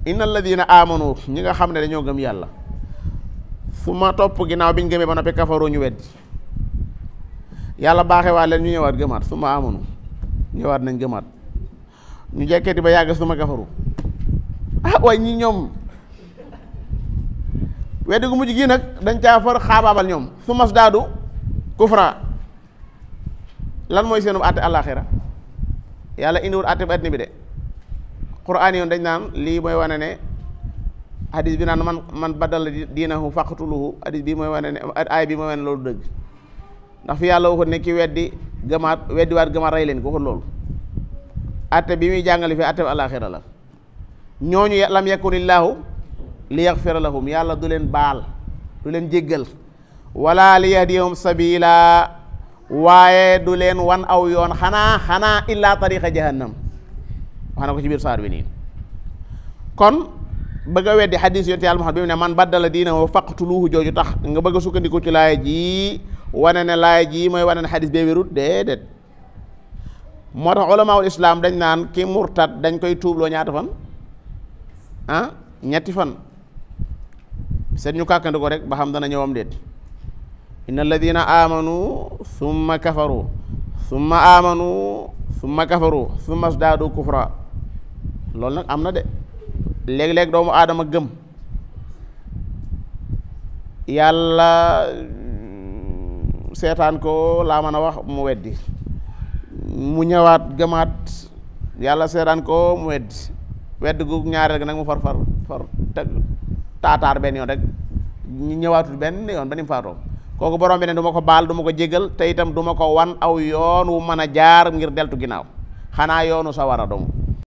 innal ladina amanu ñi nga xam ne dañoo gëm yàlla su ma topp ginnaaw bi ñu gëmee ba noppi kafaroo ñu weddi yàlla baaxee waa leen ñu ñëwaat gëmaat su ma amanu ñëwaat nañ gëmaat ñu jekketi ba yàgg su ma kafaru waaye ñi ñoom weddi gu mujj gi nag dañ caa far xaabaabal ñoom su mas daadu kufra lan mooy seenu àtte àllaaxira yàlla indiwul àtte bu àddina bi de quraan yoon dañ naan lii mooy wane ne hadis bi naan man badala diinahu faqtuluhu hadis bi mooy wane ne aay bi mooy wane loolu dëgg ndax fi yàlla waxut ne ki weddi weddiwaat gëmaat rey leen ko waxut loolu àtte bi muy jàngale fi àtte bu àllaaxira la ñooñu lam yakunillaahu li yaxfira lahum yàlla du leen baal du leen jéggal wala li yahdiyahum sabila waaye du leen wan aw yoon xanaa illaa tariqa jahannam wax na ko ci biir saar wi nii kon bëgg a weddi xadiis yonent yàlla Muhammad bi mu ne man baddala diinahu faqtuluhu jooju tax nga bëgg a sukkandiku ci laaya ji wane ne laaya ji mooy wane ne xadiis bee wérut déedéet moo tax ulamaul islaam dañ naan ki murtad dañ koy tuubloo ñaata fan ñetti fan seet ñu kàkkandi ko rek ba xam dana ñëwam déet inna alladina amanu summa kafaru summa amanu summa kafaru summa sdaadu kufra loolu nag am na de léeg-léeg doomu aadama gëm yàlla seetaan ko laa mën a wax mu weddi mu ñëwaat gëmaat yàlla seetaan ko mu weddi gu ñaareel gi nag mu far taataar benn yoon rek ñëwaatul benn yoon ba ni mu faatoo kooku borom bi ne du ma ko baal du ma ko jégal te itam du ma ko wan aw yoon wu mën a jaar ngir deltu ginnaaw xanaa yoonu sa war a dong